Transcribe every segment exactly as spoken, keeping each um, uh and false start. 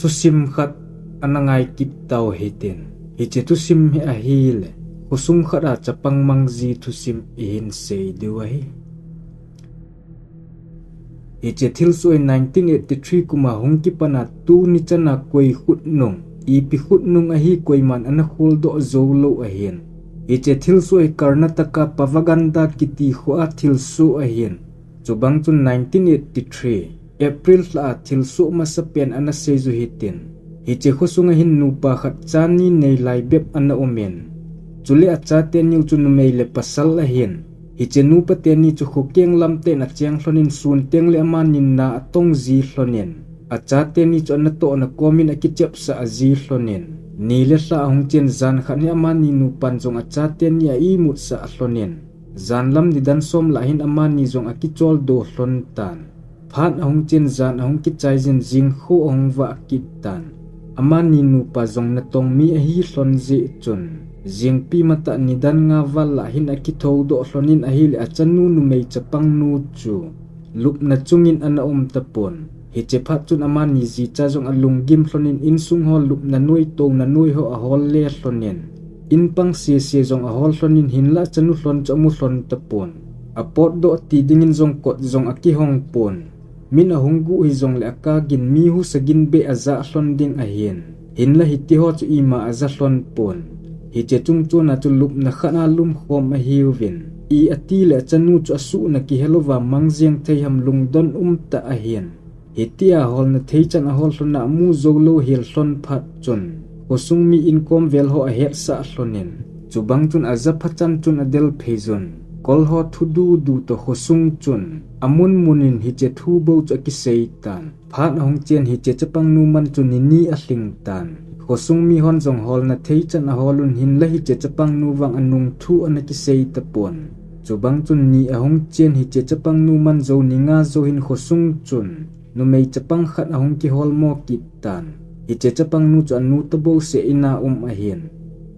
Thusim khat ana ngai kit tau hitin. Hiche thusim hi ahile, khosung khat a chapang mang ji thusim ihin sei diu ahi. Hiche thilsoh hi nineteen eighty-three kum a hung kipan a tuni chan a koi khutnung, ipi khutnung ahi koiman ana kholdoh jou lou ahin. Hiche thilsoh hi Karnataka Pavagada kiti kho a thilsoh ahin. Chubang chun nineteen eighty-three April lha a thilsoh masapen ana seiyu hitin. Hiche khosung a hin nupa khat cha ni nei lai bep ana umin. Chule achate niu chu numei le pasal ahin. Hiche nupa teni chu khokeng lamten acheng lhonin sun teng le amanin na atong ji lhonin, achate ni chu anatohna komin akichepsah ji lhonin, ni le lha ahung chen jan khat hi amani nupan jong achate ni a imutsah lhonin, jan lam nidan som lah hin amani jong akicholdo lhon tan. Phat ahung chen jan ahung kichai jin jingkho ahung vah kit tan. Amani nupa jong natong mi ahi lhon jeh chun, jingpi matah nidan nga val lah hin akithoudoh lhonin ahile achanu numei chapang nu chu lupna chungin ana um tapon. Hiche phat chun amani jicha jong alunggim lhonin insung ho lupna noi touna noi ho ahol le lhonin, in pang sese jong ahol lhonin hinlah achanu lhon chu amu lhon tapon. Apotdoh ti dingin jong kot jong akihong pon. Min ahung guh hijongle akagin mi husa gin beh aja lhon ding ahin. Hinlah hitiho chu ima aja lhon pon. Hiche chungchon a chu lupna khat a lumkhom ahiuvin. I atile achanu chu asuhna kihelouva mang jeng thei ham lungdon umtah ahin. Hitia holna thei chan ahol lhon a amu jou lou hel lhon phat chun, khosung mi inkom vel ho ahetsah lhonin. Chubang chun aja pha chan chun adel phei jun. Kol ho thu dudu toh khosung chun, amun munin hiche thu bou chu akisei tan. Phat ahung chen hiche chapang nu man chu ni ni alhing tan. Khosung mi hon jong holna thei chan ahol un hinlah hiche chapang nu vang anung thu ana kisei tapon. Chubang chun ni ahung chen hiche chapang nu man jou ni nga jou hin khosung chun, numei chapang khat ahung kihol mo kit tan. Hiche chapang nu chu anu toh bouseh in a um ahin.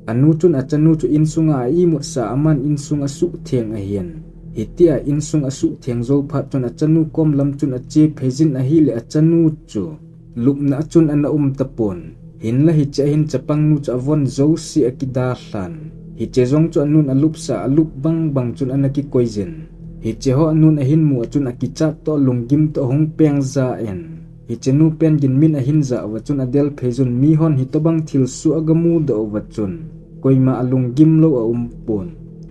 Anu chun achanu chu insunga a imutsah aman insung asuhtheng ahin. Hitia insung asuhtheng jou phat chun achanu kom lam chun ache phei jin ahile achanu chu lupna a chun ana um tapon. Hinlah hiche a hin chapang nu chu avon jouse akida lhan. Hiche jong chu anun alupsah alup bang bang chun ana kikoi jin. Hiche ho anun ahin mu a chun akichat toh alunggim toh ahung peng ja in. Hiche nu pen gin min ahin ja uva chun adel phei jun mi hon hitobang thilsoh aga mudoh uva chun koima alunggim lou aum pon.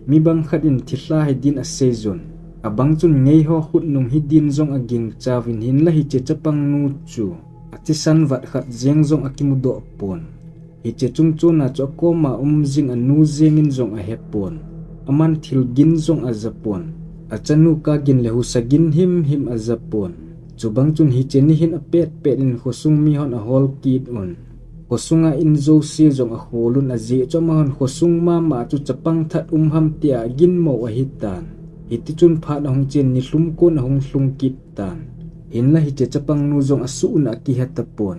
Mi bang khat in thilha hi din asei jun. Abang chun ngei ho khutnung hi din jong agingcha uvin hinlah hiche chapang nu chu athisan vat khat jeng jong akimudoh pon. Hiche chungchon a chu akoma um jing anu jeng in jong ahe pon. Aman thil gin jong aja pon. Achanu kagin le husa gin himhim aja pon. Chubang chun hiche ni hin apet pet in khosung mi hon ahol kit un. Khosunga in jouse jong ahol un ajeh chu amahon khosung mama chu chapang that um ham tia aginmo ahitan. Hitichun phat ahung chen ni lhum kon ahung lhung kit tan. Hinlah hiche chapang nu jong asuhna akihe tapon.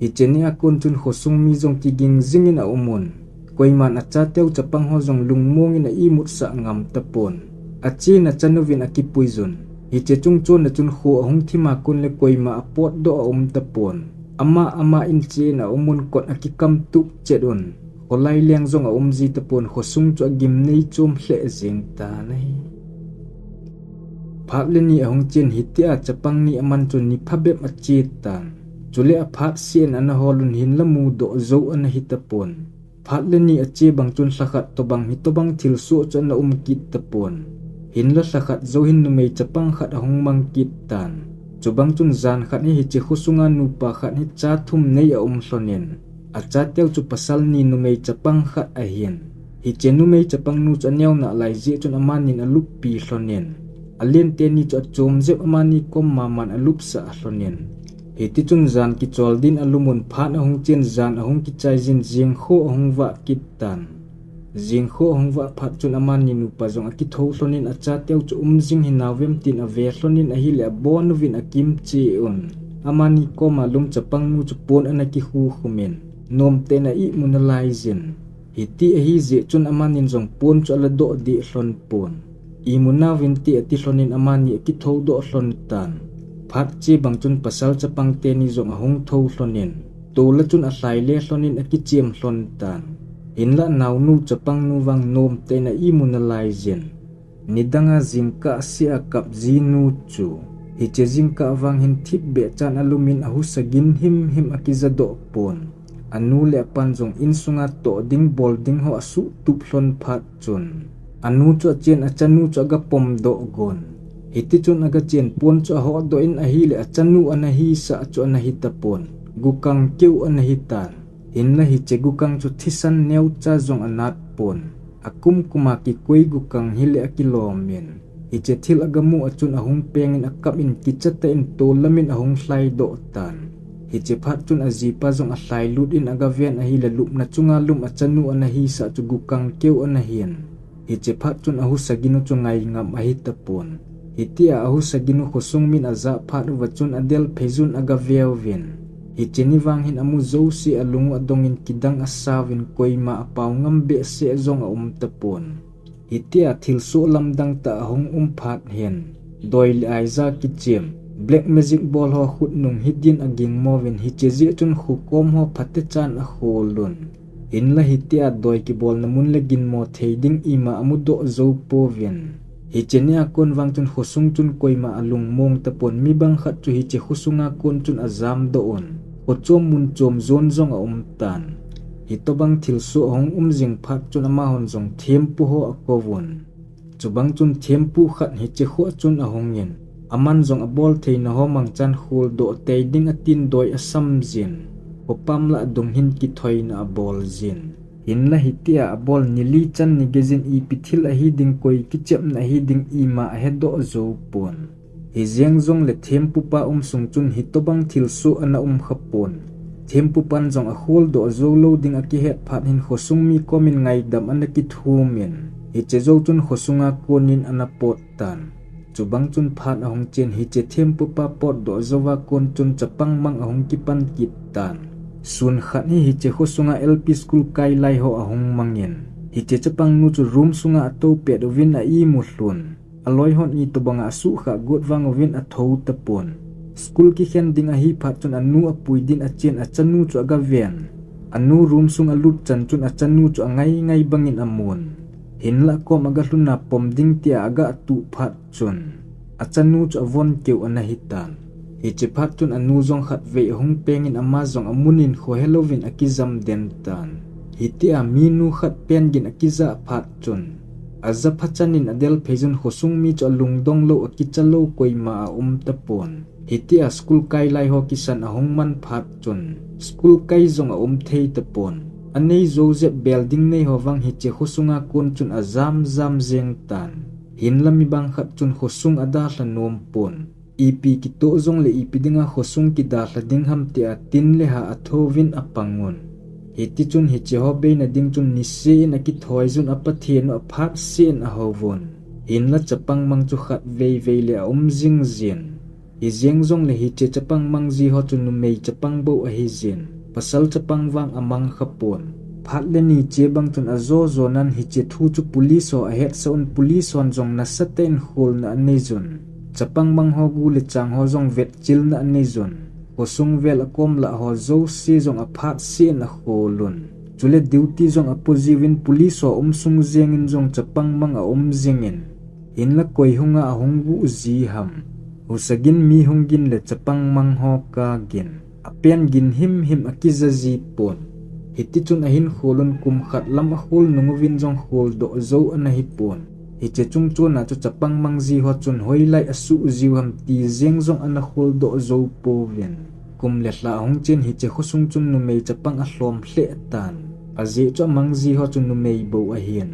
Hiche ni a kon chun khosung mi jong kiging jingin aum un. Koiman achateu chapang ho jong lungmong in a imutsah ngam tapon. Achena chanu vin akipui jun. Hiche chungchon a chun kho ahung thim a kon le koima apotdoh aum tapon. Ama ama in chen aum un kot akikam tup chet un. Kholai leng jong aum ji tapon khosung chu agimnei chom lheh jeng tan ahi. Phat le ni ahung chen hitia chapang ni aman chun ni phabep ache tan. Chule aphat sen ana hol un hinlah mudoh jou ana hi tapon. Phat le ni ache bang chun lhakhat tobang hitobang thilsoh chu ana um kit tapon. Hinlah lhakhat jou hin numei chapang khat ahung mang kit tan. Chubang chun jan khat hi hiche khosunga nupa khat hi cha thum nei aum lhonin. Achateu chu pasal ni numei chapang khat ahin. Hiche numei chapang nu chu aneo nalai jeh chun amanin aluppi lhonin. Alen teni chu achom jep amani kom maman alupsah lhonin. Hitichun jan kichol din alum un phat ahung chen jan ahung kichai jin jingkho ahung vah kit tan. Jingkho ahung vah phat chun amani nupa jong akithou lhonin achateu chu um jing hinau vem tin ave lhonin ahile abon uvin akimche un. Amani koma lum chapang nu chu pon ana kikhu khumin. Nomten a ihmu nalai jin. Hiti ahi jeh chun amanin jong pon chu aladoh deh lhon pon. Ihmu nauvin te ati lhonin amani akithoudoh lhon tan. Phat che bang chun pasal chapang teni jong ahung thou lhonin. Tol a chun alhai le lhonin akichem lhon tan. Hinlah naonu chapangnu vang nomtah in a imu nalai jin. Nidanga jingkah sea akap jinu chu, hiche jingkah vang hin thipbeh chan alumin ahusa gin himhim akijadoh pon. Anu le apan jong insunga toh ding bol ding ho asuhtup lhon phat chun, anu chu achen achanu chu agapomdoh gon. Hitichun agachen pon chu ahohdoh in ahile achanu anahisah chu anahitapon. Gukang keu anahitan. Hinlah hiche gukang chu thisan neocha jong anat pon. Akum kuma kikoi gukang hile akilomin. Hiche thil agamu a chun ahung pengin akapin kichatah in tol lamin ahung lhaidoh tan. Hiche phat chun ajipa jong alhailut in agaven ahile lupna chunga lum achanu anahisah chu gukang keu anahin. Hiche phat chun ahusa ginu chu ngai ngam ahitapon. Hitia ahusa ginu khosung min ajah phat uva chun adelphei jun agaveuvin. Hiche ni vang hin amu jouse alungu adongin kidang asauvin koima apao ngam behseh jong aumtapon. Hitia thilsoh lamdang tah ahung um phat hin, doi le aija kichem, black magic bol ho khutnung hidin agingmouvin hiche jeh chun khokom ho phatechan akholun. Hinlah hitia doi kibolna mun le ginmo thei ding ima amudoh jou pouvin. Hiche nia kon vang chun khosung chun koima alungmong tapon mi bang khat chu hiche khosunga kon chun ajamdoh un. Khochom munchom jon jong aumtan. Hitobang thilsoh ahung um jing phat chun amahon jong thempu ho akouvun. Chubang chun thempu khat hiche khoa chun ahungin. Aman jong abol theina ho mangchan kholdoh tei ding atin doi asam jin. Khopam lah adung hin kithoina abol jin. Hinlah hitia abol ni li chan ni gei jin ipi thil ahiding koi kichepna ahiding ima ahedoh jou pon. Hijeng jongle thempupa um sung chun hitobang thilsoh ana um khapon. Thempupan jong akholdoh joulou ding akihet phat hin khosung mi komin ngaidam ana kithumin. Hiche jou chun khosunga konin ana pot tan. Chubang chun phat ahung chen hiche thempupa potdoh jouva kon chun chapang mang ahung kipan kit tan. Sun khat hi hiche khosunga L P school kai lai ho ahung mangin. Hiche chapangnu chu room sunga atou pet uvin a imu lhun. Aloi hon itobanga asuhkhah got vang uvin athou tapon. School kikhen ding ahi phat chun anu apui din achen achanu chu agaven. Anu room sung alut chan chun achanu chu angai ngai bangin amun. Hinlah kom agalhunna pom ding tia agatuh phat chun achanu chu avon keu ana hitan. Hiche phat chun anu jong khatvei ahung pengin ama jong amunin khohelouvin akijam den tan. Hitia minu khat pen gin akijah phat chun aja phachanin adelphei jun khosung mi chu alungdong lou akichalou koima aum tapon. Hitia school kai lai ho kisan ahung man phat chun school kai jong aum thei tapon. Anei jou jep bel ding nei ho vang hiche khosunga kon chun ajam jam jeng tan. Hinlah mi bang khat chun khosung adalha nom pon. Ipi kitoh jongle ipi dinga khosung kidalha ding ham tia tin le ha athouvin apangun. Hitichun hiche ho beina ding chun niseh in akithoi jun a Pathen u aphat seh in ahouvun. Hinlah chapang mang chu khatvei vei le aum jing jin. Hijeng jongle hiche chapang mang ji ho chu numei chapang bou ahi jin. Pasal chapang vang amang khapon. Phat le ni che bang chun ajo jonan hiche thu chu police ho ahetsah un police hon jong nasatah in kholna anei jun. Chapang mang ho gu le chang ho jong vetchilna anei jun. Khosung vel akom lah ho jouse jong aphat seh in akholun. Chule duty jong apojiuvin police ho um sung jengin jong chapang mang aum jingin. Hinlah koi hunga ahung gu ji ham. Husa gin mi hung gin le chapang mang ho kagin. Apen gin himhim akija ji pon. Hitichun ahin kholun kum khat lam akhol nung uvin jong kholdoh jou ana hipon. Hiche chung chona chu chapang mang ji ho chun hoilai asuh jiu ham ti jeng jong ana kholdoh jou pouvin. Kum le lha ahung chen hiche khosung chun numei chapang alhom lheh tan. Ajeh chu amang ji ho chu numei bou ahin.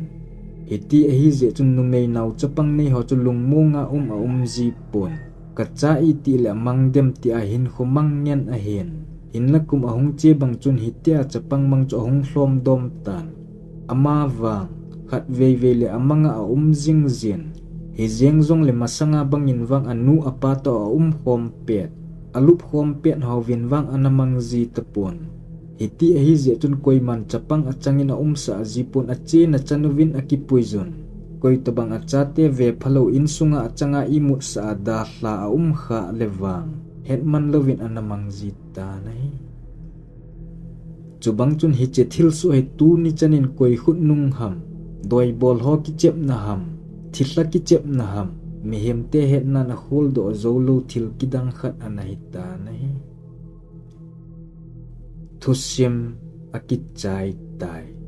Hiti ahi jeh chun numei nao chapang nei ho chu lungmonga um aum ji pon. Kacha iti le amang dem tia hinkho mang ngen ahin. Hinlah kum ahung che bang chun hitia chapang mang chu ahung lhom dom tan. Amavang khatvei vei le amanga aum jing jin. Hijeng jongle masanga bangin vang anu apa toh aum khom pet, alup khom pet hovin vang ana mang ji tapon. Hiti ahi jeh chun koiman chapang achangin aumsah ji pon, achena chan uvin akipui jun. Koi tobang achate vephalou insunga achanga imutsah a dalha aum khah le vang hetman louvin ana mang ji tan ahi. Chubang chun hiche thilsoh hi tuni chanin koi khutnung ham, doibol ho kichepna ham, thilha kichepna ham, mihemte hetnan akholdoh joulou thil kidang khat ana hitan ahi. Thusim akichai tai.